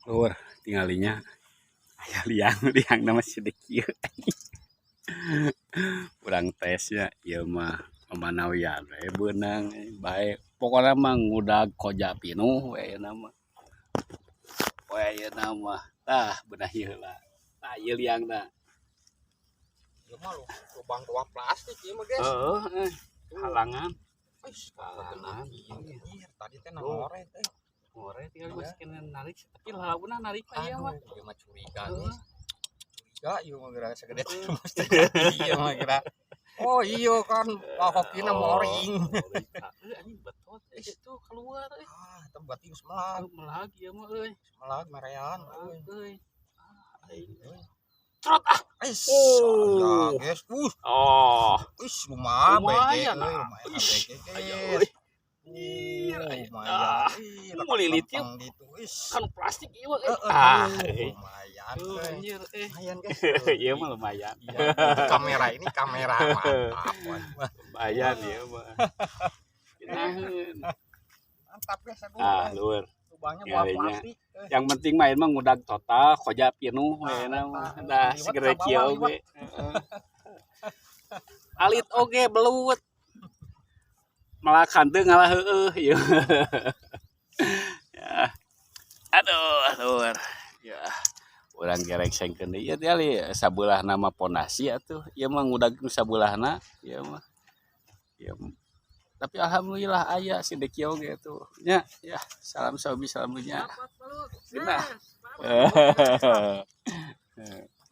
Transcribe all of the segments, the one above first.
Lur, tinggalinya aya liang, liang nama sedikit. Urang tesnya ieu mah pamanawian we beunang bae. Pokona mah ngudag koja pinuh we ayeuna mah. We ayeuna mah. Tah, beunah heula. Tah, ieu liangna. Ieu mah lubang tua plastik ieu mah, guys. Heeh, halangan. Wis, Halangan. iya, tadi teh Tuh. Ngoret euy. Ngoret tinggal masih kena narik, tapi launa narik mah ieu mah. Aduh, ieu mah curiga, guys. Curiga ieu mah geura segede terus ieu mah geura. Oh iya kan, wah, hokina moring. Euy, anjing, betot itu keluar euy. Ah, eta berarti geus melag. Melag ieu mah euy. Melag merean euy. Euy. Ah, aing. Trot ah. Ais, Oh. ya, guys. Oh, Wis lumayan, Lumayan, BG, euy, ah. lumayan Ish, ABG, aya guys. euy. Ih, Lumayan. ah. Ih, Mau lilit yuk. lempeng gitu. Wis. Kan plastik ieu mah euy. Heeh, Ah, tuh, euy. lumayan, Tuh, euy. anjir eh. Lumayan, guys. Ieu mah lumayan. Iya, untuk kamera ini kamera mantap. Wah, Lumayan ieu mah. Geunaheun. mantap, guys, aduh. Ah, lur. Lubangnya buah Ngalinya. Plastik. Eh. Yang penting mah ieu mah ngudag total koja pinuh we Ah, na mah. eta. Dah Liwet segera ka bawah, kieu liwet. Oge. Heeh. Alit oge belut. Malakan teu ngalah heueuh ieu. Ya. Aduh, lur. Ya. Urang gerek sengkeun deui ieu teh sabelah nama pondasi atuh. Ieu mah ngudag nu sabelahna ieu mah. Ieu mah. Tapi alhamdulillah aya si deki oge tuh. Nya, ya, salam sobi, salam dunya. Genah.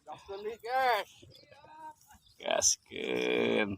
Gaskeun deui, guys. Gaskeun.